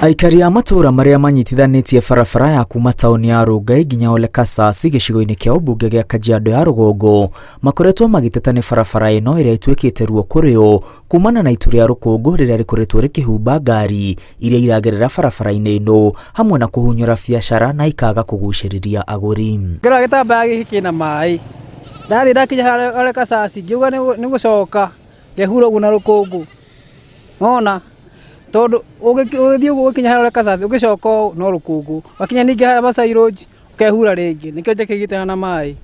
Aikari a matũũra marĩa manyitithanĩtie barabara ya kuma taũni ya Rongai nginya Ole Kasasi gĩcigo-inĩ kĩa ũmbunge gĩa Kajiado ya rũgongo makoretwo magĩteta nĩ barabara ĩno ĩrĩa ĩtuĩkĩte ruo kũrĩ o kumana na itu rĩa rũkũngũ rĩrĩa rĩkoretwo rĩkĩhumba ngari iria iragerera barabara-inĩ ĩno hamwe na kũhunyũra biacara na ikaga kũgucĩrĩria agũri. Ngĩrora gĩtambaya gĩkĩ kĩna maĩ, ndathiĩ ndakinya harĩa Ole Kasasi ngiuga nĩ gũcoka ngehura ũguo na rũkũngũ, nĩwona tondũ ũgĩthiĩ ũguo ũgĩkinya harĩa Ole Kasasi ũgĩcoka ũũ no rũkũngũ, wakinya ningĩ harĩa Masai Lodge ũkehura rĩngĩ, nĩkĩo njĩkĩrĩte na maĩ.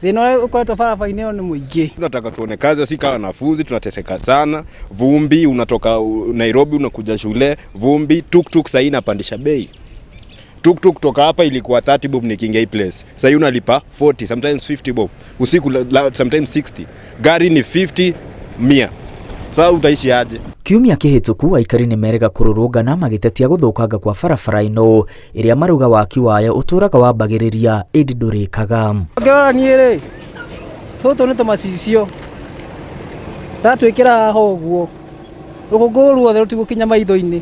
Thĩna ũrĩa ũkoretwo barabara-inĩ ĩyo nĩ mũingĩ. Tunataka tuone kazi, si kama wanafunzi tunateseka sana, vumbi, unatoka Nairobi unakuja shule, vumbi, tuktuk sahii inapandisha bei. Tuktuk kutoka hapa ilikuwa 30 bob nikiingia hii place. Sahii unalipa 40, sometimes 50 bob. Usiku sometimes 60. Gari ni 50, 100. Sasa utaishi aje? Kiumia kĩhĩtũku aikari nĩ merĩga kũrũrũngana magĩtetia gũthũkanga kwa barabara ĩno ĩrĩa marauga waki wayo ũtũraga wambagĩrĩria ĩndĩ ndũrĩkaga. Ngĩrora niĩ rĩ, tũtũ nĩ tũmacicio ndatwĩkĩra haha ũguo rũkũngũ ruothe rũtigũkinya maitho-inĩ,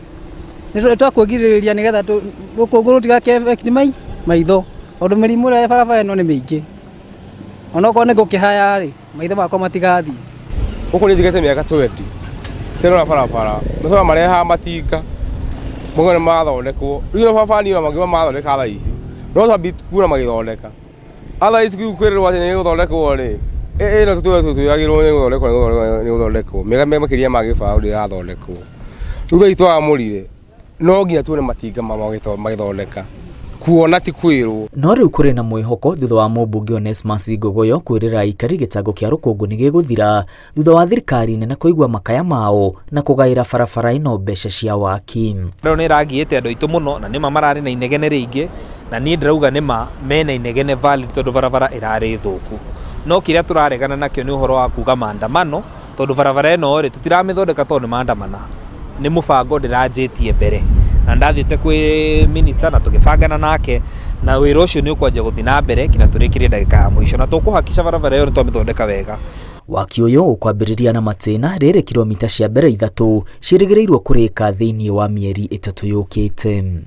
nĩ twakwĩgirĩrĩria nĩgetha rũkũngũ rũtigake affect maitho, tondũ mĩrimũ ĩrĩa ĩ barabara ĩno nĩ mĩingĩ, onokorwo nĩ ngũkĩhaya rĩ, maitho makwa matigathiĩ. Gũkũ nĩ njigĩte mĩaka 20 tĩrona barabara matũra marehaga matinga mauga nĩ mathondekwo rĩu ĩno barabara niĩ ona mathondeka thaa ici no twambi kuona magĩthondeka thaa ici kwĩrĩrwo atĩ nĩ gũthondekwo rĩ ĩno tũtũre tũtwĩragĩrwo nĩ gũthondekwo nĩ gũthondekwo mĩaka makĩria ma gĩbaũ ndĩrathondekwo rĩu thaa ici twamũrire no nginya tuone matinga magĩthondeka kuona ti kwĩrwo. No rĩu kũrĩ na mwĩhoko thutha wa mũmbunge Onesmus Ngogoyo kwĩrĩra aikari gĩtango kĩa rũkũngũ nĩ gĩgũthira thutha wa thirikari nene kũigua makaya mao na kũgaĩra barabara ĩno mbeca cia waki. Ĩno nĩ ĩrangiĩte andũ aitũ mũno na nĩma mararĩ na inegene rĩingĩ na niĩ ndĩrauga nĩma mena inegene valid tondũ barabara ĩrarĩ thũku. No kĩrĩa tũraregana nakĩo nĩ ũhoro wa kuga maandamano tondũ barabara ĩno rĩ tũtiramĩthondeka tondũ nĩ maandamana. Nĩ mũbango ndĩranjĩtie mbere na ndathiĩte kwĩ minister na tũgĩbangana nake na wĩra ũcio nĩ ũkwanjia gũthiĩ na mbere nginya tũrĩkĩrie ndagĩka ya mũico na tũkũhakikisha barabara ĩyo nĩ twamĩthondeka wega. Waki ũyũ ũkwambĩrĩria na matĩna rĩrĩ kilomita cia mbere 3 ciĩrĩgĩrĩirwo kũrĩka thĩinĩ wa mĩeri 3 yũkĩte.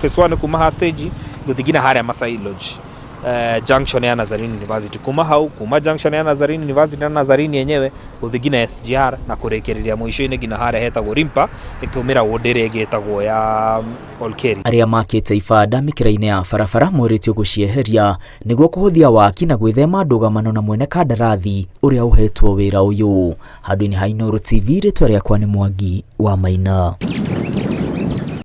Phase 1 kuma ha stage gũthiĩ nginya harĩa Masai Lodge junction ya Nazarene University, kuma hau kuma junction ya Nazarene University na Nazarene yenyewe gũthiĩ nginya SGR na kũrĩkĩrĩria mũico-inĩ nginya harĩa hetagwo Rimpa ĩkaumĩra ward ĩrĩa ĩngĩ ĩtagwo ya Olkeri. Arĩa makĩte ibanda mĩkĩra-inĩ ya barabara morĩtio gũcieheria nĩguo kũhũthia waki na gwĩthema ndũgamano na mwene kandarathi ũrĩa ũhetwo wĩra ũyũ. Handũ-inĩ ha Inooro TV, rĩtwa rĩakwa nĩ Mwangi wa Maina.